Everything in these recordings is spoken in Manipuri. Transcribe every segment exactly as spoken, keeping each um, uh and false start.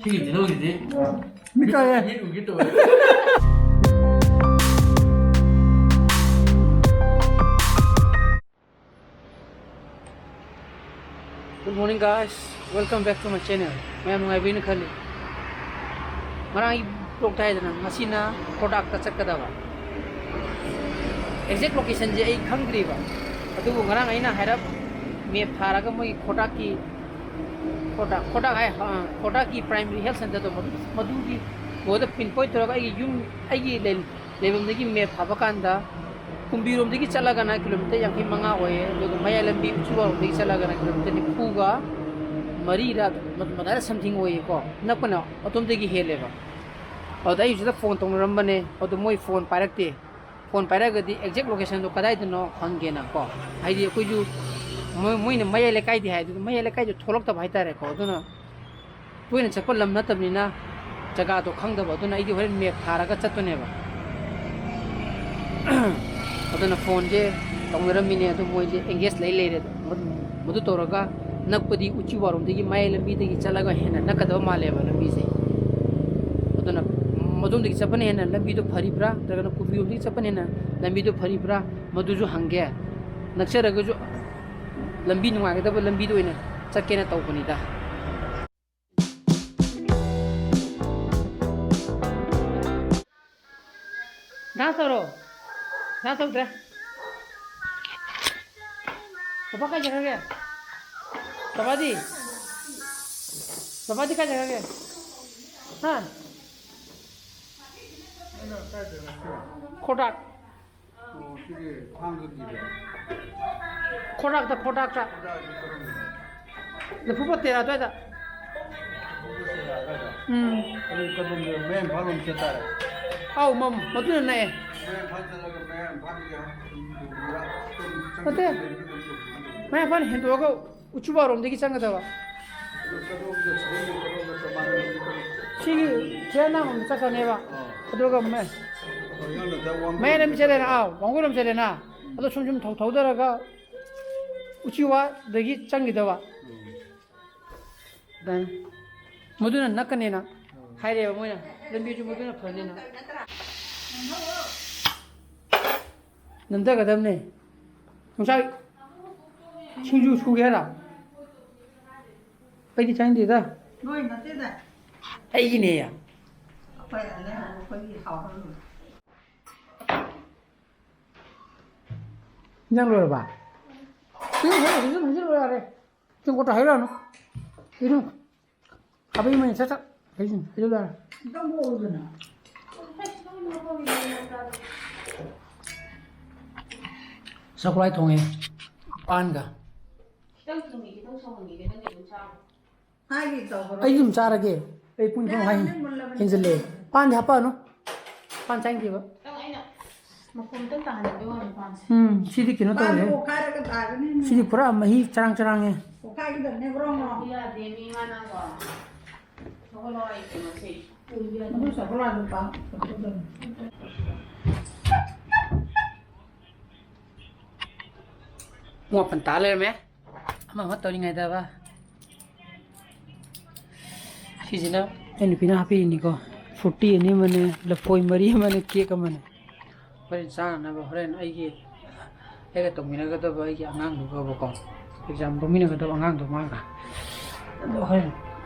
ꯁꯤꯒꯤ ꯇꯤꯜꯍꯧꯁꯤꯗꯤ ꯃꯤꯠ ꯀꯥꯏꯌꯦ꯫ ꯃꯤꯠ ꯎꯒꯦ ꯇꯧꯋꯦ꯫ Good morning guys, welcome back to my channel. ꯃꯌꯥꯝ ꯅꯨꯡꯉꯥꯏꯕꯤꯅ ꯈꯜꯂꯤ꯫ ꯉꯔꯥꯡ ꯑꯩ vlog ꯊꯥꯏꯗꯅ, ꯉꯁꯤꯅ ꯈꯣꯗꯥꯛꯇ ꯆꯠꯀꯗꯕ꯫ Exact locationꯁꯦ ꯑꯩ ꯈꯪꯗ꯭ꯔꯤꯕ, ꯑꯗꯨꯕꯨ ꯉꯔꯥꯡ ꯑꯩꯅ ꯍꯥꯏꯔꯞ map ꯊꯥꯔꯒ ꯃꯣꯏꯒꯤ ꯈꯣꯗꯥꯛꯀꯤ, ꯈꯣꯗꯥꯛ, ꯈꯣꯗꯥꯛ ꯍꯥꯏ, ꯑ, ꯈꯣꯗꯥꯛꯀꯤ primary health centreꯗꯣ ꯃꯗꯨ-, ꯃꯗꯨꯒꯤ ꯃꯣꯏꯗ pinpoint ꯇꯧꯔꯒ ꯑꯩꯒꯤ ꯌꯨꯝ, ꯑꯩꯒꯤ ꯂꯩ-, ꯂꯩꯐꯝꯗꯒꯤ map ꯊꯥꯕ ꯀꯥꯟꯗ ꯀꯨꯝꯕꯤꯔꯣꯝꯗꯒꯤ ꯆꯠꯂꯒꯅ kilometre ꯌꯥꯡꯈꯩ ꯃꯉꯥ ꯑꯣꯏꯌꯦ, ꯑꯗꯨꯒ ꯃꯌꯥꯏ ꯂꯝꯕꯤ ꯎꯆꯤꯋꯥꯔꯣꯝꯗꯒꯤ ꯆꯠꯂꯒꯅ kilometre ꯅꯤꯐꯨꯒ ꯃꯔꯤꯔ ꯃ-, ꯃꯗꯥꯏꯗ something ꯑꯣꯏꯌꯦꯀꯣ, ꯅꯛꯄꯅ ꯑꯗꯣꯝꯗꯒꯤ ꯍꯦꯜꯂꯦꯕ꯫ ꯑꯗꯨꯗ ꯑꯩ ꯍꯧꯖꯤꯛꯇ phone ꯇꯧꯅꯔꯝꯕꯅꯦ, ꯑꯗꯣ ꯃꯣꯏ phone ꯄꯥꯏꯔꯛꯇꯦ꯫ Phone ꯄꯥꯏꯔꯛꯑꯒꯗꯤ exact locationꯗꯣ ꯀꯗꯥꯏꯗꯅꯣ ꯍꯪꯒꯦꯅ ꯀꯣ, ꯍꯥꯏꯗꯤ ꯑꯩꯈꯣꯏꯁꯨ ꯃꯣꯏ-, ꯃꯣꯏꯅ ꯃꯌꯥꯏ ꯂꯩꯀꯥꯏꯗꯤ ꯍꯥꯏ, ꯑꯗꯨ ꯃꯌꯥꯏ ꯂꯩꯀꯥꯏꯗꯣ ꯊꯣꯛꯂꯛꯇꯕ ꯍꯥꯏꯇꯥꯔꯦꯀꯣ, ꯑꯗꯨꯅ ꯇꯣꯏꯅ ꯆꯠꯄ ꯂꯝ ꯅꯠꯇꯕꯅꯤꯅ ꯖꯒꯥꯗꯣ ꯈꯪꯗꯕ, ꯑꯗꯨꯅ ꯑꯩꯗꯤ ꯍꯣꯔꯦꯟ map ꯊꯥꯔꯒ ꯆꯠꯇꯣꯏꯅꯦꯕ꯫ ꯑꯗꯨꯅ phoneꯁꯦ ꯇꯧꯅꯔꯝꯃꯤꯅꯦ, ꯑꯗꯨ ꯃꯣꯏꯁꯦ engage ꯂꯩ ꯂꯩꯔꯦ꯫ ꯃꯗꯨ ꯇꯧꯔꯒ ꯅꯛꯄꯗꯤ ꯎꯆꯤꯋꯥꯔꯣꯝꯗꯒꯤ ꯃꯌꯥꯏ ꯂꯝꯕꯤꯗꯒꯤ ꯆꯠꯂꯒ ꯍꯦꯟꯅ ꯅꯛꯀꯗꯕ ꯃꯥꯜꯂꯦꯕ ꯂꯝꯕꯤꯁꯦ꯫ ꯑꯗꯨꯅ ꯃꯗꯣꯝꯗꯒꯤ ꯆꯠꯄꯅ ꯍꯦꯟꯅ ꯂꯝꯕꯤꯗꯣ ꯐꯔꯤꯕ꯭ꯔꯥ, ꯅꯠꯇ꯭ꯔꯒꯅ ꯀꯨꯝꯕꯤꯔꯣꯝꯗꯒꯤ ꯆꯠꯄꯅ ꯍꯦꯟꯅ ꯂꯝꯕꯤꯗꯣ ꯐꯔꯤꯕ꯭ꯔꯥ, ꯃꯗꯨꯁꯨ ꯍꯪꯒꯦ꯫ ꯅꯛꯆꯔꯒꯁꯨ ꯂꯝꯕꯤ ꯅꯨꯡꯉꯥꯏꯒꯗꯕ ꯂꯝꯕꯤꯗ ꯑꯣꯏꯅ ꯆꯠꯀꯦꯅ ꯇꯧꯕꯅꯤꯗ꯫ Dance ꯇꯧꯔꯣ꯫ Dance ꯇꯧꯗ꯭ꯔꯦ꯫ ꯄꯄꯥ ꯀꯥꯏ ꯆꯠꯈ꯭ꯔꯒꯦ? ꯄꯄꯥꯗꯤ? ꯄꯄꯥꯗꯤ ꯀꯥꯏ ꯆꯠꯈ꯭ꯔꯒꯦ? ꯍꯥ? ꯈꯣꯗꯥꯛ꯫ ꯑꯣ, ꯁꯤꯒꯤ ꯊꯥꯡꯒꯒꯤꯗ꯫ ꯈꯣꯗꯥꯛꯇ, ꯈꯣꯗꯥꯛꯇ꯫ ꯈꯣꯗꯥꯛꯁꯤ ꯀꯔꯝꯕꯅꯣ? ꯂꯐꯨ ꯄꯣꯠ ꯇꯦꯔꯥ ꯑꯗꯨꯋꯥꯏꯗ꯫ ꯂꯐꯨ ꯄꯣꯠ ꯇꯦꯔꯥ ꯑꯗꯨꯋꯥꯏꯗ? ꯎꯝ꯫ ꯑꯗꯨ ꯀꯗꯣꯝꯗ? ꯃꯌꯥꯡ ꯏꯝꯐꯥꯜ ꯂꯣꯝ ꯆꯠ ꯇꯥꯔꯦ꯫ ꯑꯧ, ꯃꯝ-, ꯃꯗꯨꯅ ꯅꯛꯑꯦ꯫ ꯃꯌꯥꯡ ꯏꯝꯐꯥꯜ ꯆꯠꯂꯒ ꯃꯌꯥꯡ ꯏꯝꯐꯥꯜꯒꯤ ꯅꯠꯇꯦ꯫ ꯃꯌꯥꯡ ꯏꯝꯐꯥꯜ ꯍꯦꯟꯗꯣꯛꯑꯒ ꯎꯆꯤꯋꯥꯔꯣꯝꯗꯒꯤ ꯆꯪꯒꯗꯕ꯫ ꯁꯤꯒꯤ ꯆꯦꯔꯅꯥꯡꯂꯣꯝꯗ ꯆꯠꯈ꯭ꯔꯅꯦꯕ꯫ ꯑꯥ꯫ ꯑꯗꯨꯒ ꯃ-, ꯃꯌꯥꯏ ꯂꯝꯕꯤ ꯆꯠꯂꯦꯅ, ꯑꯥ, ꯋꯥꯡꯒꯣꯏꯔꯣꯝ ꯆꯠꯂꯦꯅ꯫ ꯑꯗꯣ ꯁꯨꯝ ꯁꯨꯝ ꯊꯧ-, ꯊꯧꯗꯔꯒ ꯎꯆꯤꯋꯥꯗꯒꯤ ꯆꯪꯈꯤꯗꯕ꯫ ꯎꯝ꯫ ꯑꯗꯥꯏꯅ꯫ ꯃꯗꯨꯅ ꯅꯛꯀꯅꯦꯅ ꯍꯥꯏꯔꯦꯕ ꯃꯣꯏꯅ, ꯂꯝꯕꯤꯁꯨ ꯃꯗꯨꯅ ꯐꯅꯤꯅ꯫ ꯅꯝꯊꯒꯗꯕꯅꯦ꯫ ꯉꯁꯥꯏ ꯁꯤꯡꯖꯨ ꯁꯨꯒꯦ ꯍꯥꯏꯔ? ꯑꯩꯗꯤ ꯆꯥꯅꯤꯡꯗꯦꯗ꯫ ꯅꯣꯏ ꯅꯠꯇꯦꯗ꯫ ꯑꯩꯒꯤꯅꯦ꯫ ꯑꯩꯈꯣꯏ ꯑꯅꯦ ꯑꯩꯈꯣꯏꯒꯤ ꯍꯥꯎꯍꯜꯂꯨ꯫ ꯏꯟꯖꯥꯡ ꯂꯣꯏꯔꯕ? ꯁꯤ ꯍꯦꯛ ꯍꯩꯖꯤꯜ, ꯍꯩꯖꯤꯜꯂꯣ ꯌꯥꯔꯦ꯫ ꯇꯦꯡꯀꯣꯠꯇ ꯍꯩꯔꯛꯑꯅꯨ꯫ ꯏꯔꯨ꯫ ꯈꯥꯕꯩ ꯑꯃ ꯁꯠ ꯁꯠ ꯍꯩꯖꯤꯜ, ꯍꯩꯖꯤꯜꯂꯣ ꯌꯥꯔꯦ꯫ ꯆꯥꯛꯈꯨꯂꯥꯏ ꯊꯣꯡꯉꯦ ꯄꯥꯟꯒ꯫ ꯈꯤꯇꯪ ꯊꯨꯝꯃꯤ, ꯈꯤꯇꯪ ꯁꯧꯍꯟꯈꯤꯒꯦ, ꯅꯪꯒꯤ ꯑꯗꯨꯝ ꯆꯥꯔꯣ꯫ ꯃꯥꯒꯤ ꯇꯧꯕ꯭ꯔꯣ? ꯑꯩ ꯑꯗꯨꯝ ꯆꯥꯔꯒꯦ꯫ ꯑꯩ ꯄꯨꯡ ꯊꯣꯡ ꯍꯥꯏ ꯌꯥꯔꯦ, ꯃꯨꯜꯂꯕꯅꯤ꯫ ꯍꯦꯟꯖꯤꯜꯂꯦ꯫ ꯄꯥꯟꯗꯤ ꯍꯥꯞꯄꯛꯑꯅꯨ꯫ ꯄꯥꯟ ꯆꯥꯅꯤꯡꯗꯦꯕ꯫ ꯈꯤꯇꯪ ꯑꯩꯅ ꯃꯈꯣꯝ ꯑꯝꯇꯪ ꯇꯥꯍꯟꯅꯤꯡꯕꯩ ꯋꯥꯅꯤ ꯄꯥꯟꯁꯦ꯫ ꯎꯝ, ꯁꯤꯗꯤ ꯀꯩꯅꯣ ꯄꯥꯟ ꯇꯧꯔꯦ꯫ ꯑꯣꯈꯥꯏꯔꯒ ꯇꯥꯒꯅꯤ꯫ ꯁꯤꯗꯤ ꯄꯨꯔꯥ ꯃꯍꯤ ꯆꯔꯥꯡ ꯆꯔꯥꯡꯉꯦ꯫ ꯑꯣꯈꯥꯏꯒꯗꯕꯅꯦ, ꯒ꯭ꯔꯣꯡ ꯒ꯭ꯔꯣꯡ꯫ ꯌꯥꯗꯦ, ꯃꯤ ꯉꯥ ꯅꯪꯕꯣ꯫ ꯁꯒꯣꯜ ꯍꯋꯥꯏ ꯀꯩꯅꯣꯁꯦ꯫ ꯑꯗꯨ ꯁꯒꯣꯜ ꯍꯋꯥꯏꯗꯣ ꯄꯥꯛ ꯄꯨꯡ ꯃꯥꯄꯟ ꯇꯥ ꯂꯩꯔꯝꯃꯦ꯫ ꯑꯃ ꯑꯃ ꯇꯧꯔꯤꯉꯩꯗꯕ꯫ ꯁꯤꯁꯤꯅ ꯑꯩ ꯅꯨꯄꯤꯅ ꯍꯥꯞꯄꯤꯔꯤꯅꯤꯀꯣ꯫ ꯐ꯭ꯔꯨꯇꯤ ꯑꯅꯤ ꯑꯃꯅꯦ, ꯂꯐꯣꯏ ꯃꯔꯤ ꯑꯃꯅꯦ, ꯀꯦꯛ ꯑꯃꯅꯦ꯫ ꯍꯣꯔꯦꯟ ꯆꯥꯅꯅꯕ ꯍꯣꯔꯦꯟ ꯑꯩꯒꯤ, ꯑꯩꯒ ꯇꯧꯃꯤꯟꯅꯒꯗꯕ ꯑꯩꯒꯤ ꯑꯉꯥꯡꯗꯨꯒꯕꯀꯣ, ꯑꯦꯛꯖꯥꯝ ꯂꯧꯃꯤꯟꯅꯒꯗꯕ ꯑꯉꯥꯡꯗꯣ ꯃꯥꯒ꯫ ꯑꯗꯣ ꯍꯣꯔꯦꯟ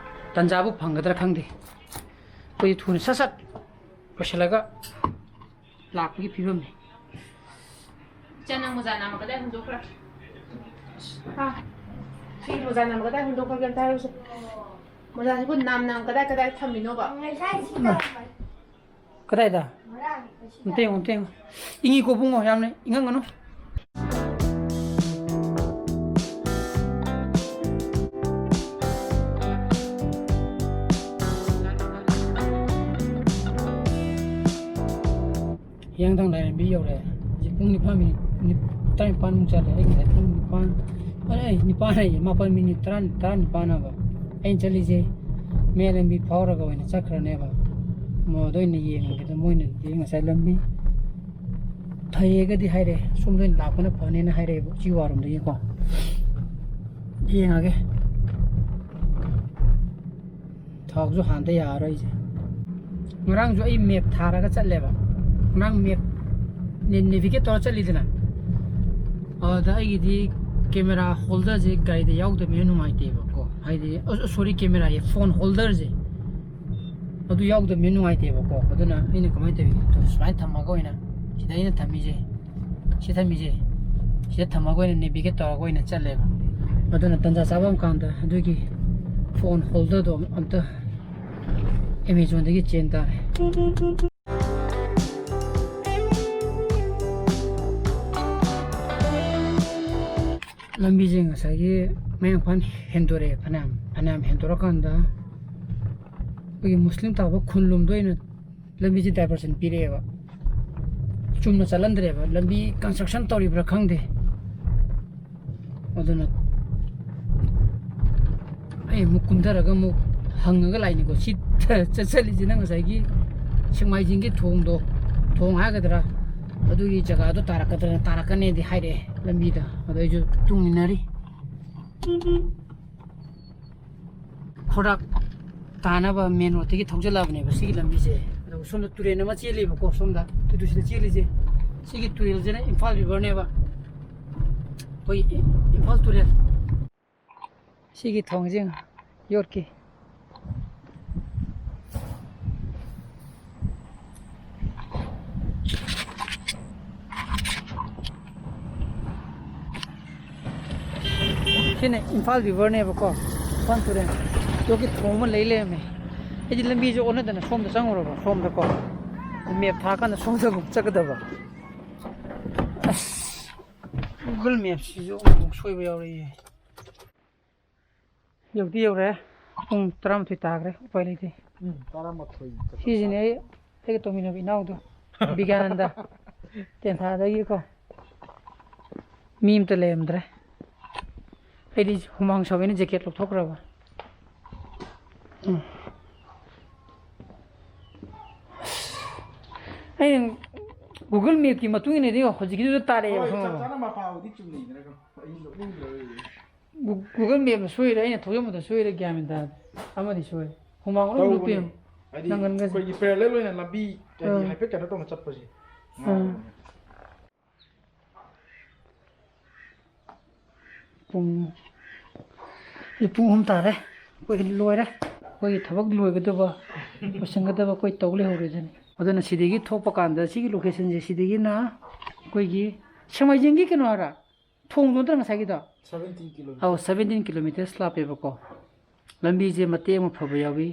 ꯇꯟꯖꯥꯕꯨ ꯐꯪꯒꯗ꯭ꯔꯥ ꯈꯪꯗꯦ꯫ ꯑꯩꯈꯣꯏꯗꯤ ꯊꯨꯅ ꯁꯠ ꯁꯠ ꯂꯣꯏꯁꯤꯜꯂꯒ ꯂꯥꯛꯄꯒꯤ ꯐꯤꯕꯝꯅꯤ꯫ ꯏꯆꯟ, ꯅꯪ ꯃꯣꯖꯥ ꯅꯥꯝꯃ ꯀꯗꯥꯏ ꯍꯨꯟꯗꯣꯛꯈ꯭ꯔꯦ? ꯍꯥ? ꯁꯤ ꯃꯣꯖꯥ ꯅꯥꯝꯃ ꯀꯗꯥꯏ ꯍꯨꯟꯗꯣꯛꯈ꯭ꯔꯒꯦ ꯑꯝꯇ ꯍꯥꯏꯔꯨꯁꯦ꯫ ꯃꯣꯖꯥꯁꯤꯕꯨ ꯅꯥꯝ ꯅꯥꯝ ꯀꯗꯥꯏ ꯀꯗꯥꯏ ꯊꯝꯃꯤꯅꯣꯕ? ꯉꯁꯥꯏ ꯁꯤ ꯇꯧꯔꯝꯕꯅꯤ꯫ ꯀꯗꯥꯏꯗ? ꯉꯔꯥꯡ ꯉꯁꯤ ꯑꯝꯇ ꯌꯦꯡꯉꯨ, ꯑꯝꯇ ꯌꯦꯡꯉꯨ꯫ ꯏꯪꯉꯤꯀꯣ ꯏꯕꯨꯡꯉꯣ, ꯌꯥꯝꯅ ꯏꯪꯉꯝꯒꯅꯨ꯫ ꯍꯤꯌꯥꯡꯊꯥꯡ ꯂꯥꯏꯔꯦꯝꯕꯤ ꯌꯧꯔꯦ꯫ ꯍꯧꯖꯤꯛ ꯄꯨꯡ ꯅꯤꯄꯥꯟ ꯃꯤꯅꯤꯠ ꯅꯤꯞ-, ꯇꯔꯥꯅꯤꯄꯥꯟꯃꯨꯛ ꯆꯠꯂꯦ꯫ ꯑꯩ ꯉꯁꯥꯏ ꯄꯨꯡ ꯅꯤꯄꯥꯟ, ꯑꯩ ꯅꯤꯄꯥꯟ ꯍꯥꯏꯌꯦ, ꯃꯥꯄꯟ ꯃꯤꯅꯤꯠ ꯇꯔꯥ, ꯇꯔꯥꯅꯤꯄꯥꯟ ꯍꯥꯏꯕ꯫ ꯑꯩꯅ ꯆꯠꯂꯤꯁꯦ ꯃꯌꯥꯏ ꯂꯝꯕꯤ ꯐꯥꯎꯔꯒ ꯑꯣꯏꯅ ꯆꯠꯈ꯭ꯔꯅꯦꯕ꯫ ꯃꯣꯗ ꯑꯣꯏꯅ ꯌꯦꯡꯉꯒꯦꯗ, ꯃꯣꯏꯅꯗꯤ ꯉꯁꯥꯏ ꯂꯝꯕꯤ ꯐꯩꯌꯦꯒꯗꯤ ꯍꯥꯏꯔꯛꯑꯦ, ꯁꯣꯝꯗ ꯑꯣꯏꯅ ꯂꯥꯛꯄꯅ ꯐꯅꯦꯅ ꯍꯥꯏꯔꯛꯑꯦꯕ, ꯎꯆꯤꯋꯥꯔꯣꯝꯗꯒꯤꯀꯣ꯫ ꯌꯦꯡꯉꯒꯦ꯫ ꯄꯥꯎꯁꯨ ꯍꯥꯟꯗ ꯌꯥꯔꯔꯣꯏ ꯑꯩꯁꯦ꯫ ꯉꯔꯥꯡꯁꯨ ꯑꯩ ꯃꯦꯞ ꯊꯥꯔꯒ ꯆꯠꯂꯦꯕ꯫ ꯉꯔꯥꯡ ꯃꯦꯞ ꯅꯦ-, ꯅꯦꯚꯤꯒꯦꯠ ꯇꯧꯔ ꯆꯠꯂꯤꯗꯅ꯫ ꯑꯗꯨꯗ ꯑꯩꯒꯤꯗꯤ ꯀꯦꯃꯦꯔꯥ ꯍꯣꯜꯗꯔꯁꯦ ꯒꯥꯔꯤꯗ ꯌꯥꯎꯗꯕꯅꯤꯅ ꯅꯨꯡꯉꯥꯏꯇꯦꯕꯀꯣ꯫ ꯍꯥꯏꯗꯤ, ꯑ, ꯁꯣꯔꯤ, ꯀꯦꯃꯦꯔꯥꯒꯤ ꯐꯣꯟ ꯍꯣꯜꯗꯔꯁꯦ ꯑꯗꯨ ꯌꯥꯎꯗꯕꯅꯤꯅ ꯅꯨꯡꯉꯥꯏꯇꯦꯕꯀꯣ꯫ ꯑꯗꯨꯅ ꯑꯩꯅ ꯀꯃꯥꯏꯅ ꯇꯧꯏ? ꯑꯗꯨ ꯁꯨꯃꯥꯏꯅ ꯊꯝꯃꯒ ꯑꯣꯏꯅ, ꯁꯤꯗ ꯑꯩꯅ ꯊꯝꯃꯤꯁꯦ, ꯁꯤ ꯊꯝꯃꯤꯁꯦ, ꯁꯤꯗ ꯊꯝꯃꯒ ꯑꯣꯏꯅ ꯅꯦꯚꯤꯒꯦꯠ ꯇꯧꯔꯒ ꯑꯣꯏꯅ ꯆꯠꯂꯦꯕ꯫ ꯑꯗꯨꯅ ꯇꯟꯖꯥ ꯆꯥꯕ ꯑꯃ ꯀꯥꯟꯗ ꯑꯗꯨꯒꯤ ꯐꯣꯟ ꯍꯣꯜꯗꯔꯗꯣ ꯑꯝꯇ ꯑꯦꯃꯦꯖꯣꯟꯗꯒꯤ ꯆꯦꯟ ꯇꯥꯔꯦ꯫ ꯂꯝꯕꯤꯁꯦ ꯉꯁꯥꯏꯒꯤ ꯃꯌꯥꯡ ꯏꯝꯐꯥꯜ ꯍꯦꯟꯗꯣꯔꯛꯑꯦ, ꯐꯅꯌꯥꯝ, ꯐꯅꯌꯥꯝ ꯍꯦꯟꯗꯣꯔꯛꯑꯀꯥꯟꯗ ꯑꯩꯈꯣꯏꯒꯤ ꯃꯨꯁꯂꯤꯝ ꯇꯥꯕ ꯈꯨꯟ ꯂꯣꯝꯗ ꯑꯣꯏꯅ ꯂꯝꯕꯤꯁꯦ ꯗꯥꯏꯚꯔꯁꯟ ꯄꯤꯔꯛꯑꯦꯕ꯫ ꯆꯨꯝꯅ ꯆꯠꯍꯟꯗ꯭ꯔꯦꯕ, ꯂꯝꯕꯤ ꯀꯟꯁꯇ꯭ꯔꯛꯁꯟ ꯇꯧꯔꯤꯕ꯭ꯔꯥ ꯈꯪꯗꯦ꯫ ꯑꯗꯨꯅ ꯑꯩ ꯑꯃꯨꯛ ꯀꯨꯝꯊꯔꯒ ꯑꯃꯨꯛ ꯍꯪꯉꯒ ꯂꯥꯛꯏꯅꯤꯀꯣ꯫ ꯁꯤ ꯆꯠꯆꯜꯂꯤꯁꯤꯅ ꯉꯁꯥꯏꯒꯤ ꯁꯦꯛꯃꯥꯏꯖꯤꯡꯒꯤ ꯊꯣꯡꯗꯣ, ꯊꯣꯡ ꯍꯥꯏꯒꯗ꯭ꯔꯥ, ꯑꯗꯨꯒꯤ ꯖꯒꯥꯗꯣ ꯇꯥꯔꯛꯀꯗ꯭ꯔꯥ, ꯇꯥꯔꯛꯀꯅꯦꯗꯤ ꯍꯥꯏꯔꯛꯑꯦ ꯂꯝꯕꯤꯗ꯫ ꯑꯗꯣ ꯑꯩꯁꯨ ꯇꯨꯡ ꯏꯟꯅꯔꯤ꯫ ꯈꯣꯔꯥꯛ ꯇꯥꯅꯕ ꯃꯦꯟ ꯔꯣꯗꯇꯒꯤ ꯊꯧꯖꯤꯜꯂꯛꯑꯕꯅꯦꯕ ꯁꯤꯒꯤ ꯂꯝꯕꯤꯁꯦ꯫ ꯑꯗꯨꯒ ꯁꯣꯝꯗ ꯇꯨꯔꯦꯜ ꯑꯃ ꯆꯦꯜꯂꯤꯕꯀꯣ, ꯁꯣꯝꯗ ꯇꯨꯗꯨꯁꯤꯗ ꯆꯦꯜꯂꯤꯁꯦ꯫ ꯁꯤꯒꯤ ꯇꯨꯔꯦꯜꯁꯤꯅ ꯏꯝꯐꯥꯜ ꯔꯤꯚꯔꯅꯦꯕ, ꯑꯩꯈꯣꯏ ꯏꯝꯐꯥꯜ ꯇꯨꯔꯦꯜ꯫ ꯁꯤꯒꯤ ꯊꯣꯡꯁꯦ ꯌꯦꯡꯉꯣ, ꯌꯣꯠꯀꯤ꯫ ꯁꯤꯅ ꯏꯝꯐꯥꯜ ꯔꯤꯚꯔꯅꯦꯕꯀꯣ, ꯏꯝꯐꯥꯜ ꯇꯨꯔꯦꯜ꯫ ꯌꯣꯠꯀꯤ ꯊꯣꯡ ꯑꯃ ꯂꯩ ꯂꯩꯔꯝꯃꯦ꯫ ꯑꯩꯗꯤ ꯂꯝꯕꯤꯁꯦ ꯑꯣꯟꯅꯗꯅ ꯁꯣꯝꯗ ꯆꯪꯉꯨꯔꯕ, ꯁꯣꯝꯗꯀꯣ꯫ ꯃꯦꯞ ꯊꯥꯀꯥꯟꯗ ꯁꯣꯝꯗ ꯑꯃꯨꯛ ꯆꯠꯀꯗꯕ꯫ ꯑꯁ, ꯒꯨꯒꯜ ꯃꯦꯞꯁꯤꯁꯨ ꯑꯃꯨꯛ ꯁꯣꯏꯕ ꯌꯥꯎꯔꯛꯏꯌꯦ꯫ ꯌꯧꯗꯤ ꯌꯧꯔꯦ꯫ ꯄꯨꯡ ꯇꯔꯥꯃꯥꯊꯣꯏ ꯇꯥꯈ꯭ꯔꯦ, ꯎꯄꯥꯏ ꯂꯩꯇꯦ꯫ ꯎꯝ, ꯇꯔꯥꯃꯥꯊꯣꯏ ꯆꯠꯄ ꯁꯤꯁꯤꯅꯦ ꯇꯥꯔꯦ꯫ ꯑꯩ, ꯑꯩꯒ ꯇꯧꯃꯤꯟꯅꯕ ꯏꯅꯥꯎꯗꯣ, ꯕꯤꯒ꯭ꯌꯥꯅꯟꯗ, ꯇꯦꯟꯊꯥꯗꯒꯤꯀꯣ꯫ ꯃꯤ ꯑꯝꯇ ꯂꯩꯔꯝꯗ꯭ꯔꯦ꯫ ꯑꯩꯗꯤ ꯍꯨꯃꯥꯡ ꯁꯧꯋꯦꯅ ꯖꯦꯀꯦꯠ ꯂꯧꯊꯣꯛꯈ꯭ꯔꯕ꯫ ꯎꯝ꯫ ꯑꯩꯅ ꯒꯨꯒꯜ ꯃꯦꯞꯀꯤ ꯃꯇꯨꯡ ꯏꯟꯅꯗꯤ ꯍꯧꯖꯤꯛꯀꯤꯗꯨꯗ ꯇꯥꯔꯛꯑꯦꯕ, ꯍꯣꯏ, ꯆꯞ ꯈꯪꯉꯕ? ꯆꯥꯅ ꯃꯄꯥꯕꯨꯗꯤ ꯆꯨꯝꯅꯩꯗꯅ꯫ ꯑꯩ ꯅꯣꯛꯅꯤꯡꯗ꯭ꯔꯕ ꯑꯩꯗꯤ꯫ ꯒꯨ-, ꯒꯨꯒꯜ ꯃꯦꯞꯅ ꯁꯣꯏꯔꯦ, ꯑꯩꯅ ꯊꯧꯖꯟꯕꯗ ꯁꯣꯏꯔꯦ, ꯒ꯭ꯌꯥꯟ ꯃꯦꯟ ꯇꯥꯗꯦ꯫ ꯑꯃꯗꯤ ꯁꯣꯏ꯫ ꯍꯨꯃꯥꯡ ꯑꯣꯏꯅ ꯇꯧꯕꯅꯦ꯫ ꯂꯨꯞꯄꯦ꯫ ꯍꯥꯏꯗꯤ ꯅꯪꯒꯟꯒꯁꯦ꯫ ꯑꯩꯈꯣꯏꯒꯤ parallel ꯑꯣꯏꯅ ꯂꯝꯕꯤ, ꯍꯥꯏꯗꯤ ꯑꯥ꯫ ꯍꯥꯏꯐꯦꯠ ꯀꯩꯅꯣ ꯇꯧꯅ ꯆꯠꯄꯁꯦ꯫ ꯑꯥ꯫ ꯉꯥꯏꯕꯅꯦ꯫ ꯄꯨꯡ, ꯍꯧꯖꯤꯛ ꯄꯨꯡ ꯑꯍꯨꯝ ꯇꯥꯔꯦ꯫ ꯑꯩꯈꯣꯏ ꯂꯣꯏꯔꯦ꯫ ꯑꯩꯈꯣꯏꯒꯤ ꯊꯕꯛ ꯂꯣꯏꯒꯗꯕ, ꯂꯣꯏꯁꯤꯟꯒꯗꯕ ꯑꯩꯈꯣꯏ ꯇꯧ ꯂꯩꯍꯧꯔꯦ ꯑꯗꯨꯅꯤ꯫ ꯑꯗꯨꯅ ꯁꯤꯗꯒꯤ ꯊꯣꯛꯄ ꯀꯥꯟꯗ ꯁꯤꯒꯤ locationꯁꯦ, ꯁꯤꯗꯒꯤꯅ ꯑꯩꯈꯣꯏꯒꯤ ꯁꯦꯡꯃꯥꯏꯖꯤꯡꯒꯤ ꯀꯩꯅꯣ ꯍꯥꯏꯔ, ꯊꯣꯡꯗꯣ ꯅꯠꯇ꯭ꯔ ꯉꯁꯥꯏꯒꯤꯗꯣ? Seventeen kilometers꯫ ꯑꯧ, seventeen kilometers ꯂꯥꯞꯄꯦꯕꯀꯣ꯫ ꯂꯝꯕꯤꯁꯦ ꯃꯇꯦꯛ ꯑꯃ ꯐꯕ ꯌꯥꯎꯏ꯫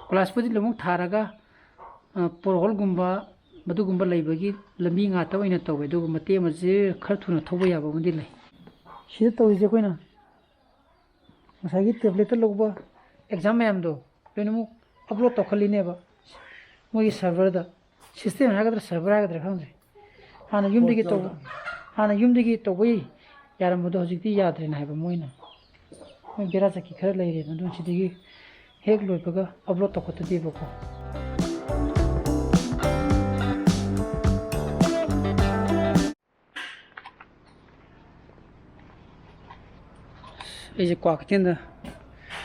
ꯀꯣꯏꯂꯥꯁꯄꯨꯗꯤ ꯑꯃꯨꯛ ꯊꯥꯔꯒ, ꯑ, potholeꯒꯨꯝꯕ ꯃꯗꯨꯒꯨꯝꯕ ꯂꯩꯕꯒꯤ ꯂꯝꯕꯤ ꯉꯥꯛꯇ ꯑꯣꯏꯅ ꯇꯧꯋꯦ, ꯑꯗꯨꯒ ꯃꯇꯦꯛ ꯑꯃꯁꯦ ꯈꯔ ꯊꯨꯅ ꯊꯧꯕ ꯌꯥꯕ ꯑꯃꯗꯤ ꯂꯩ꯫ ꯁꯤꯗ ꯇꯧꯔꯤꯁꯦ ꯑꯩꯈꯣꯏꯅ ꯉꯁꯥꯏꯒꯤ tabletꯇ ꯂꯧꯕ exam ꯃꯌꯥꯝꯗꯣ ꯂꯣꯏꯅꯃꯛ upload ꯇꯧꯈꯠꯂꯤꯅꯦꯕ ꯃꯣꯏꯒꯤ serverꯗ꯫ System ꯍꯥꯏꯒꯗ꯭ꯔꯥ server ꯍꯥꯏꯒꯗ꯭ꯔꯥ ꯈꯪꯗ꯭ꯔꯦ꯫ ꯍꯥꯟꯅ ꯌꯨꯝꯗꯒꯤ ꯇꯧꯕ, portalꯗ꯫ ꯍꯥꯟꯅ ꯌꯨꯝꯗꯒꯤ ꯇꯧꯕ ꯌꯥꯔꯝꯕꯗꯣ ꯍꯧꯖꯤꯛꯇꯤ ꯌꯥꯗ꯭ꯔꯦꯅ ꯍꯥꯏꯕ ꯃꯣꯏꯅ꯫ ꯃꯣꯏ ꯕꯦꯔꯥ ꯆꯠꯈꯤ ꯈꯔ ꯂꯩꯔꯦꯅ, ꯑꯗꯨꯅ ꯁꯤꯗꯒꯤ ꯍꯦꯛ ꯂꯣꯏꯕꯒ upload ꯇꯧꯈꯠꯇꯗꯦꯕꯀꯣ꯫ ꯑꯩꯁꯦ ꯀ꯭ꯋꯥꯀꯩꯊꯦꯜꯗ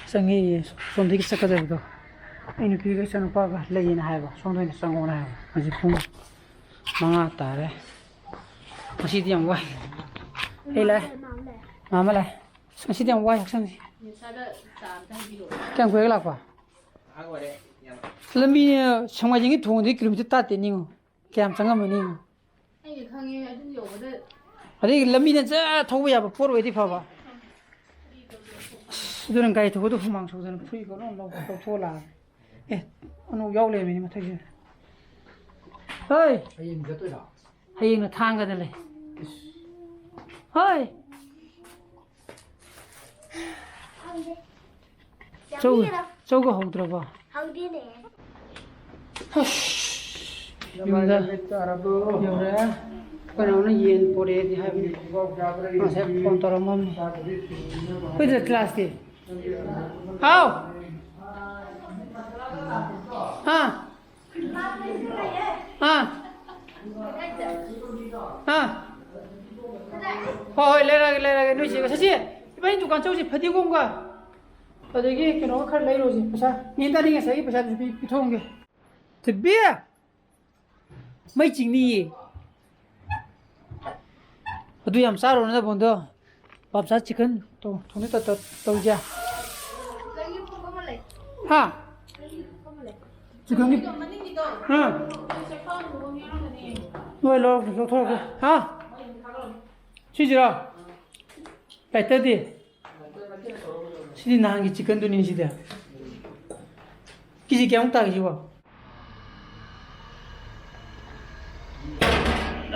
ꯆꯪꯉꯛꯏ, ꯁꯣꯝꯗꯒꯤ ꯆꯠꯀꯗꯕꯗꯣ꯫ ꯑꯩ ꯅꯨꯄꯤꯒ ꯏꯆꯥꯅꯨꯄꯥꯒ ꯂꯩꯌꯦꯅ ꯍꯥꯏꯕ, ꯁꯣꯝꯗ ꯑꯣꯏꯅ ꯆꯪꯉꯣꯅ ꯍꯥꯏꯕ꯫ ꯍꯧꯖꯤꯛ ꯄꯨꯡ ꯃꯉꯥ ꯇꯥꯔꯦ꯫ ꯉꯁꯤꯗꯤ ꯌꯥꯝ ꯋꯥꯏ꯫ ꯑꯩ ꯂꯥꯛꯑꯦ꯫ ꯃꯥꯃ ꯂꯥꯛꯑꯦ꯫ ꯑꯁ, ꯉꯁꯤꯗꯤ ꯌꯥꯝ ꯋꯥꯏ ꯍꯛꯆꯥꯡꯁꯦ꯫ ꯀꯌꯥꯝ ꯀꯨꯏꯔꯒ ꯂꯥꯛꯄ? ꯂꯝꯕꯤ, ꯁꯦꯡꯃꯥꯏꯖꯤꯡꯒꯤ ꯊꯣꯡꯗꯒꯤ kilometer ꯇꯔꯥꯇꯔꯦꯠ ꯅꯤꯉꯣ꯫ ꯀꯌꯥꯝ ꯆꯪꯉꯝꯃꯅꯤ ꯌꯦꯡꯉꯣ꯫ ꯑꯩꯅ ꯈꯪꯉꯦ, ꯑꯗꯨ ꯌꯧꯕꯗ꯫ ꯑꯗꯩ ꯂꯝꯕꯤꯅ ꯖꯔ ꯊꯧꯕ ꯌꯥꯕ ꯄꯣꯠ ꯑꯣꯏꯗꯤ ꯐꯕ꯫ ꯑꯁ, ꯑꯗꯨꯅ ꯒꯥꯔꯤ ꯊꯧꯕꯗ ꯍꯨꯃꯥꯡ ꯁꯧꯗꯅ ꯐꯨꯔꯤꯠꯀ ꯂꯣꯏ ꯂꯧ-, ꯂꯧꯊꯣꯛꯑ ꯂꯥꯛꯑꯦ꯫ ꯑꯦ, ꯑꯅꯧ ꯌꯥꯎ ꯂꯩꯔꯝꯃꯤꯅꯦ ꯃꯊꯛꯁꯤꯗ꯫ ꯍꯣꯏ! ꯍꯌꯦꯡ ꯆꯠꯇꯣꯏꯔꯣ? ꯍꯌꯦꯡꯅ ꯊꯥꯡꯒꯗ ꯂꯩ꯫ ꯏꯁ꯫ ꯍꯣꯏ! ꯆꯧ, ꯆꯧꯒ ꯍꯧꯗ꯭ꯔꯕꯣ? ꯍꯧꯗꯦꯅꯦ꯫ ꯑꯁ, ꯌꯨꯝꯗ ꯌꯧꯔꯦ꯫ ꯑꯩꯈꯣꯏ ꯅꯥꯎꯅ ꯌꯦꯟ ꯄꯣꯔꯛꯑꯦꯗꯤ ꯍꯥꯏꯕꯅꯤ꯫ ꯉꯁꯥꯏ phone ꯇꯧꯔꯝꯃꯝꯅꯤ꯫ ꯑꯩꯈꯣꯏꯗ classꯇꯤ? ꯍꯥꯎ? ꯍꯥ? ꯑꯥ꯫ ꯑꯥ꯫ ꯍꯣꯏ, ꯍꯣꯏ, ꯂꯩꯔꯛꯑꯒꯦ, ꯂꯩꯔꯛꯑꯒꯦ꯫ ꯅꯣꯏ ꯆꯦꯒ꯫ ꯁꯁꯤ, ꯏꯕꯥꯅꯤ ꯗꯨꯀꯥꯟ ꯆꯧꯁꯤ, ꯐꯗꯤꯒꯣꯝꯒ꯫ ꯑꯗꯒꯤ ꯀꯩꯅꯣꯒ ꯈꯔ ꯂꯩꯔꯨꯁꯦ, ꯄꯩꯁꯥ꯫ ꯅꯦꯟꯗꯥꯗꯤ ꯉꯁꯥꯏꯒꯤ ꯄꯩꯁꯥꯗꯨꯁꯨ ꯄꯤ-, ꯄꯤꯊꯣꯛꯑꯝꯒꯦ꯫ ꯊꯣꯏꯕꯤ! ꯃꯩ ꯆꯤꯡꯅꯤꯌꯦ꯫ ꯑꯗꯨ ꯌꯥꯝ ꯆꯥꯔꯨꯔꯣ ꯅꯕꯨꯡꯗꯣ꯫ ꯄꯥꯞꯁꯥ ꯆꯤꯛꯀꯟ ꯇꯧ-, ꯊꯣꯡꯅꯤ ꯇꯧ-, ꯇꯧ-, ꯇꯧꯁꯦ꯫ ꯍꯥ? ꯆꯤꯛꯀꯟꯒꯤ? ꯑꯥ꯫ ꯍꯣꯏ, ꯂꯧꯔꯛꯀꯦ, ꯂꯧꯊꯣꯔꯛꯀꯦ꯫ ꯍꯥ? ꯁꯤꯁꯤꯔꯣ? ꯂꯥꯏꯇꯔꯗꯤ? ꯁꯤꯗꯤ ꯅꯍꯥꯟꯒꯤ ꯆꯤꯛꯀꯟꯗꯨꯅꯤ ꯁꯤꯗꯤ꯫ ꯀꯦꯖꯤ ꯀꯌꯥꯃꯨꯛ ꯇꯥꯒꯦ ꯁꯤꯕꯣ?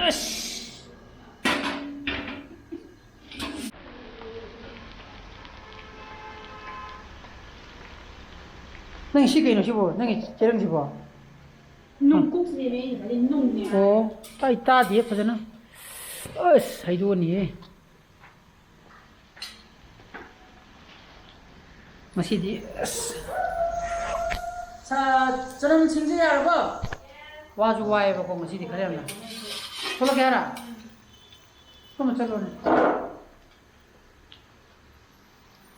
ꯑꯁ! ꯅꯪ ꯁꯤ ꯀꯩꯅꯣ ꯁꯤꯕꯣ? ꯅꯪꯒꯤ ꯆꯦꯔꯪꯁꯤꯕꯣ? ꯅꯨꯡꯀꯨꯞꯁꯤꯅꯦꯃꯦ, ꯑꯩꯅ ꯍꯥꯏꯗꯤ ꯅꯨꯡꯅꯦ꯫ ꯑꯣ, ꯑꯩ ꯇꯥꯗꯤꯌꯦ ꯐꯖꯅ꯫ ꯑꯁ, ꯍꯩꯗꯣꯛꯑꯅꯤꯌꯦ꯫ ꯉꯁꯤꯗꯤ ꯑꯁ, ꯁꯥ-, ꯆꯅꯝ ꯁꯤꯡꯁꯦ ꯌꯥꯔꯕꯣ? ꯋꯥꯁꯨ ꯋꯥꯏꯑꯦꯕꯀꯣ ꯉꯁꯤꯗꯤ ꯈꯔ ꯌꯥꯝꯅ꯫ ꯊꯣꯛꯂꯛꯀꯦ ꯍꯥꯏꯔ? ꯁꯣꯝꯗ ꯆꯠꯂꯣꯅꯦ꯫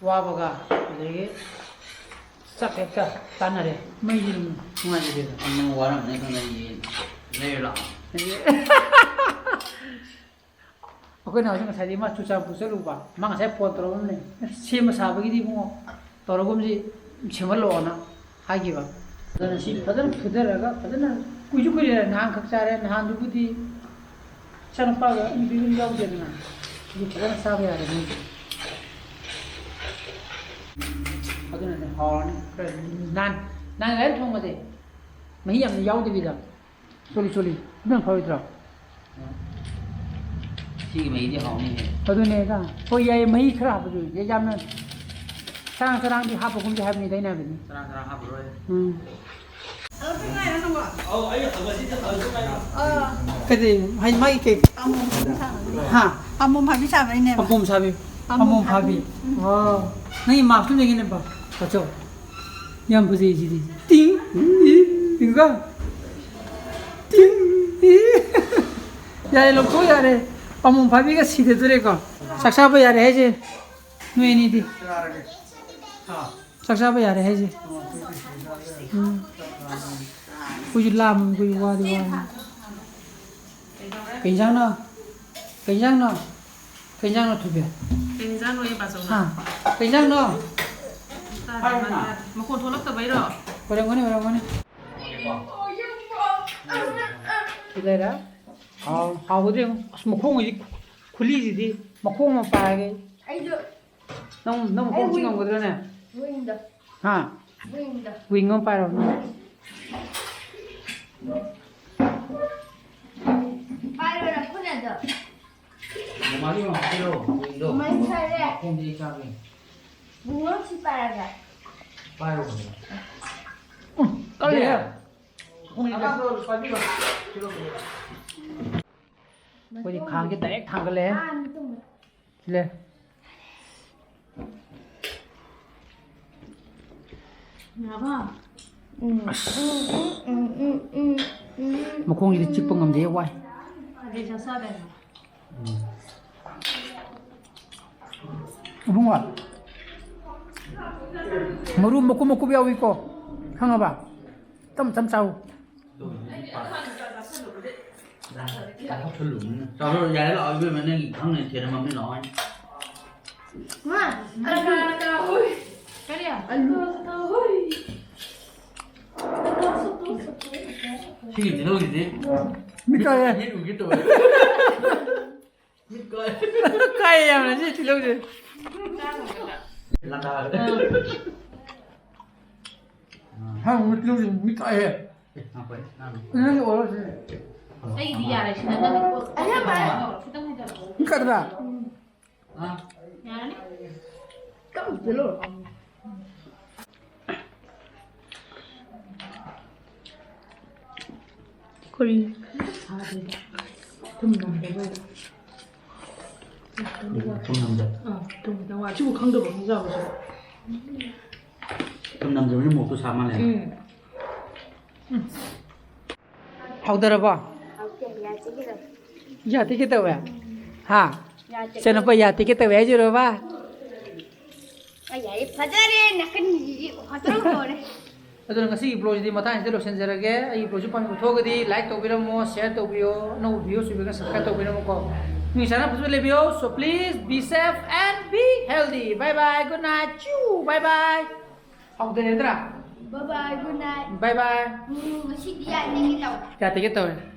ꯋꯥꯕꯒ ꯑꯗꯒꯤ ꯆꯥꯛ ꯍꯦꯛꯇ ꯆꯥꯟꯅꯔꯦ꯫ ꯃꯩꯁꯤ ꯑꯗꯨꯝ ꯅꯨꯡꯉꯥꯏꯖꯗꯦꯗ꯫ ꯅꯪ ꯋꯥꯔꯝꯃꯅꯤ ꯈꯪꯉꯦ, ꯌꯦꯟ ꯂꯩꯔ ꯂꯥꯛꯑꯣ꯫ ꯑꯩꯈꯣꯏꯅ ꯍꯧꯖꯤꯛ ꯉꯁꯥꯏꯗꯤ ꯃꯥ ꯆꯨꯔꯆꯥꯟꯄꯨꯔ ꯆꯠꯂꯨꯕ, ꯃꯥ ꯉꯁꯥꯏ ꯐꯣꯟ ꯇꯧꯔꯛꯑꯝꯕꯅꯦ꯫ "ꯑꯁ, ꯁꯦꯝꯕ ꯁꯥꯕꯒꯤꯗꯤ ꯏꯕꯨꯡꯉꯣ ꯇꯧꯔꯒꯨꯝꯁꯤ, ꯁꯦꯝꯍꯜꯂꯛꯑꯣꯅ ꯍꯥꯏꯈꯤꯕ꯫ ꯑꯗꯨꯅ ꯁꯤ ꯐꯖꯅ ꯐꯨꯊꯔꯒ ꯐꯖꯅ ꯀꯨꯏꯁꯨ ꯀꯨꯏꯔꯦ, ꯅꯍꯥꯟꯈꯛ ꯆꯥꯔꯦ꯫ ꯅꯍꯥꯟꯗꯨꯕꯨꯗꯤ ꯏꯆꯥꯅꯨꯄꯥꯒ ꯏꯕꯤꯕꯨꯝ ꯌꯥꯎꯗꯦꯗꯅ, ꯑꯗꯨ ꯐꯖꯅ ꯆꯥꯕ ꯌꯥꯔꯦ ꯃꯣꯏꯗꯤ꯫ ꯑꯗꯨꯅꯅꯦ ꯍꯥꯎꯔꯅꯤ꯫ ꯈꯔ ꯅꯥꯟ ꯅꯥꯟ ꯂꯥꯏꯅ ꯊꯣꯡꯕꯁꯦ ꯃꯍꯤ ꯌꯥꯝꯅ ꯌꯥꯎꯗꯕꯤꯗ꯫ ꯆꯣꯂꯤ, ꯆꯣꯂꯤ꯫ ꯑꯗꯨꯅ ꯐꯔꯣꯏꯗ꯭ꯔꯣ? ꯁꯤꯒꯤ ꯃꯍꯤꯗꯤ ꯍꯥꯎꯅꯤꯍꯦ꯫ ꯑꯗꯨꯅꯦꯗ꯫ ꯍꯣꯏ, ꯌꯥꯏꯌꯦ, ꯃꯍꯤ ꯈꯔ ꯍꯥꯞꯄꯁꯨ ꯌꯥꯏ, ꯌꯥꯝꯅ ꯆꯔꯥꯡ ꯆꯔꯥꯡꯗꯤ ꯍꯥꯞꯄꯒꯨꯝꯁꯦ ꯍꯥꯏꯕꯅꯤꯗ ꯑꯩꯅ ꯍꯥꯏꯕꯗꯤ꯫ ꯆꯔꯥꯡ ꯆꯔꯥꯡ ꯍꯥꯞꯄꯔꯣꯏ꯫ ꯎꯝ꯫ ꯑꯧ, ꯑꯩ ꯉꯁꯤꯗꯤ ꯍꯜꯂꯁꯨ ꯉꯥꯏꯔꯣ꯫ ꯀꯩꯗꯧ-, ꯍꯥꯏ-, ꯃꯥꯒꯤ ꯀꯩ? ꯑꯃꯣꯝ ꯁꯥꯕꯅꯤ꯫ ꯍꯥ? ꯑꯃꯣꯝ ꯐꯥꯕꯤ ꯁꯥꯕꯩꯅꯦꯕ꯫ ꯑꯄꯣꯝ ꯁꯥꯕꯤ꯫ ꯑꯃꯣꯝ ꯑꯄꯣꯝ ꯐꯥꯕꯤ꯫ ꯐꯥꯕꯤ꯫ ꯎꯝ꯫ ꯋꯥꯎ꯫ ꯅꯪꯒꯤ ꯃꯥꯛꯁꯇꯨ ꯌꯦꯡꯒꯦꯅꯦ, ꯕꯥ꯫ ꯇꯥꯆꯧ꯫ ꯌꯥꯝ ꯐꯖꯩ ꯁꯤꯗꯤ꯫ ꯇꯤꯡ! ꯏ! ꯌꯦꯡꯉꯨꯀꯣ꯫ ꯇꯤꯡ! ꯏ! ꯌꯥꯔꯦ, ꯂꯧꯊꯣꯛ ꯌꯥꯔꯦ꯫ ꯑꯃꯣꯝ ꯐꯥꯕꯤꯒ ꯁꯤꯗꯗꯣꯔꯦꯀꯣ꯫ ꯆꯥꯛ ꯆꯥꯕ ꯌꯥꯔꯦ ꯍꯥꯏꯁꯦ ꯅꯣꯏ ꯑꯅꯤꯗꯤ꯫ ꯆꯥꯔꯒꯦ꯫ ꯆꯥꯛ ꯆꯥꯕ ꯌꯥꯔꯦ ꯍꯥꯏꯁꯦ꯫ ꯎꯝ꯫ ꯑꯩꯈꯣꯏꯁꯨ ꯂꯥꯝꯃꯤ, ꯑꯩꯈꯣꯏꯁꯨ ꯋꯥꯗꯤ ꯋꯥꯔꯦ꯫ ꯀꯩ ꯏꯟꯖꯥꯡꯅꯣ? ꯀꯩ ꯏꯟꯖꯥꯡꯅꯣ? ꯀꯩ ꯏꯟꯖꯥꯡꯅꯣ, ꯊꯣꯏꯕꯤ? ꯀꯩ ꯏꯟꯖꯥꯡꯅꯣꯌꯦ, ꯕꯥꯆꯧꯅ? ꯍꯥ? ꯀꯩ ꯏꯟꯖꯥꯡꯅꯣ? ꯇꯥꯗꯦ, ꯃꯥ ꯇꯥꯗꯦ꯫ ꯃꯈꯣꯟ ꯊꯣꯛꯂꯛꯇꯕꯩꯔꯣ? ꯑꯣꯏꯔꯝꯒꯅꯤ, ꯑꯣꯏꯔꯝꯒꯅꯤ꯫ ꯁꯤ ꯂꯩꯔꯦ꯫ ꯍꯥꯎ-, ꯍꯥꯎꯕꯗꯤ ꯌꯦꯡꯉꯨ꯫ ꯑꯁ, ꯃꯈꯣꯡꯒꯤꯗꯤ ꯈꯨꯂꯤꯁꯤꯗꯤ ꯃꯈꯣꯡ ꯑꯃ ꯄꯥꯏꯔꯒꯦ꯫ ꯑꯩꯁꯨ ꯅꯪ, ꯅꯪ ꯃꯈꯣꯡ ꯑꯩ ꯆꯤꯡ wing-, ꯉꯝꯒꯗ꯭ꯔꯅꯦ? Wing-ꯗꯣ꯫ ꯍꯥ? Wing-ꯗꯣ꯫ Wing ꯑꯃ ꯄꯥꯏꯔꯣ ꯅꯪ꯫ ꯄꯥꯏꯔꯣ ꯅꯈꯨꯠꯅꯗꯣ꯫ ꯃꯃꯥꯒꯤ ꯃꯃꯥ ꯄꯤꯔꯣ, Wing-ꯗꯣ꯫ ꯃꯩ ꯁꯥꯔꯦ꯫ ꯃꯈꯣꯡꯗꯤ ꯑꯩ ꯆꯥꯒꯦ꯫ Wing ꯑꯃ ꯁꯤ ꯄꯥꯏꯔꯒ꯫ ꯄꯥꯏꯔꯣ꯫ ꯎꯝ, ꯀꯜꯂꯤꯍꯦ꯫ ꯃꯈꯣꯡꯗꯤ ꯑꯉꯥꯡꯗꯣ ꯄꯥꯏꯕꯤꯔꯣ꯫ ꯄꯤꯔꯣ, ꯄꯤꯔꯣ꯫ ꯑꯩꯈꯣꯏꯗꯤ ꯈꯥꯡꯁꯦ direct ꯊꯥꯡꯒꯠꯂꯦ꯫ ꯁꯤꯂꯦ꯫ ꯃꯈꯣꯡꯁꯤꯗꯤ ꯆꯤꯛꯄ ꯉꯝꯗꯦ, ꯋꯥꯏ꯫ ꯏꯕꯨꯡꯉꯣ, ꯃꯔꯨ ꯃꯀꯨꯞ ꯃꯀꯨꯞ ꯌꯥꯎꯏꯀꯣ, ꯈꯪꯉꯕ? ꯇꯞ ꯇꯞ ꯆꯥꯎ꯫ ꯆꯥꯊꯣꯛꯁꯜꯂꯨꯕꯅꯤꯅ꯫ ꯆꯥꯊꯣꯛ-, ꯌꯥꯔꯦ, ꯂꯥꯛꯑꯣ, ꯏꯕꯦꯝꯃ, ꯅꯪꯒꯤ ꯈꯪꯅ ꯊꯦꯔꯝꯃꯕꯅꯤ, ꯂꯥꯛꯑꯣ ꯍꯥꯏꯅ꯫ ꯃꯥ, ꯑꯂꯨ꯫ ꯀꯔꯤ? ꯑꯂꯨ꯫ ꯁꯤꯒꯤ ꯇꯤꯜꯍꯧꯁꯤꯗꯤ ꯃꯤꯠ ꯀꯥꯏꯌꯦ꯫ ꯃꯤꯠ ꯎꯒꯦ ꯇꯧꯋꯦ꯫ ꯃꯤꯠ ꯀꯥꯏ꯫ ꯀꯥꯏꯌꯦ ꯌꯥꯝꯅ ꯁꯤ ꯇꯤꯜꯍꯧꯁꯦ꯫ ꯂꯪꯀꯥ꯫ ꯍꯥ, ꯃꯤꯠ ꯇꯤꯜꯍꯧꯁꯦ ꯃꯤꯠ ꯀꯥꯏꯌꯦ꯫ ꯅꯪꯒꯤ ꯑꯣꯏꯔꯣ ꯁꯤꯅꯦ꯫ ꯑꯩꯒꯤꯗꯤ ꯌꯥꯔꯦ, ꯁꯤꯗ ꯅꯪꯒꯤ ꯄꯣꯠ ꯑꯩ ꯌꯥꯝ ꯍꯥꯏ꯫ ꯈꯤꯇꯪ ꯍꯟꯊꯔꯛꯑꯣ꯫ ꯃꯤꯠ ꯀꯥꯏꯗ꯭ꯔꯥ? ꯌꯥꯔꯅꯤ꯫ ꯀꯝ ꯇꯤꯜꯍꯧ꯫ ꯀꯔꯤ? ꯊꯨꯝ ꯅꯝꯗꯕꯩ꯫ ꯊꯨꯝ ꯅꯝꯗꯦ꯫ ꯑꯥ, ꯊꯨꯝ ꯈꯤꯇꯪ ꯋꯥꯠꯂꯤ꯫ ꯁꯤꯕꯨ ꯈꯪꯗꯕ ꯃꯤ ꯆꯥꯕꯁꯨ꯫ ꯊꯨꯝ ꯅꯝꯗ꯭ꯔꯕꯅꯤꯅ ꯃꯣꯔꯣꯛꯇꯣ ꯁꯥ ꯃꯥꯜꯂꯦ꯫ ꯎꯝ꯫ ꯎꯝ꯫ ꯍꯥꯎꯗꯔꯕꯣ? ꯍꯥꯎꯇꯦ, ꯌꯥ ꯆꯤꯛꯀꯦ ꯇꯧꯋꯦ꯫ ꯌꯥ ꯇꯦꯛꯀꯦ ꯇꯧꯋꯦ? ꯍꯥ? ꯌꯥ ꯇꯦꯛꯀꯦ ꯏꯆꯥꯅꯨꯄꯥ ꯌꯥ ꯇꯦꯛꯀꯦ ꯇꯧꯋꯦ ꯍꯥꯏꯁꯤꯔꯣꯕ? ꯌꯥꯏ, ꯐꯖꯔꯦ, ꯅꯥꯀꯟꯒꯤ ꯍꯣꯇꯦꯜ ꯇꯧꯔꯦ꯫ ꯑꯗꯨꯅ ꯉꯁꯤꯒꯤ vlogꯁꯤꯗꯤ ꯃꯇꯥꯡꯁꯤꯗ ꯂꯣꯏꯁꯤꯟꯖꯔꯒꯦ꯫ ꯑꯩꯒꯤ vlogꯁꯤ ꯄꯥꯝꯕꯤꯕ ꯊꯣꯛꯑꯒꯗꯤ like ꯇꯧꯕꯤꯔꯝꯃꯣ, share ꯇꯧꯕꯤꯌꯣ, ꯑꯅꯧꯕ views ꯑꯣꯏꯕꯤꯔꯒꯅ subscribe ꯇꯧꯕꯤꯔꯝꯃꯨꯀꯣ꯫ ꯅꯣꯏ ꯏꯁꯥꯅ ꯐꯖꯅ ꯂꯩꯕꯤꯌꯣ꯫ So please be safe and be healthy. Bye bye, good night. Chew, bye bye. ꯍꯧꯗ꯭ꯔꯦ ꯅꯠꯇ꯭ꯔꯥ? Bye bye, good night. Bye bye. ꯎꯝ, ꯉꯁꯤꯗꯤ ꯌꯥꯅꯤꯡꯉꯤ ꯇꯧ꯫ ꯌꯥꯇꯦꯒꯦ ꯇꯧꯋꯦ꯫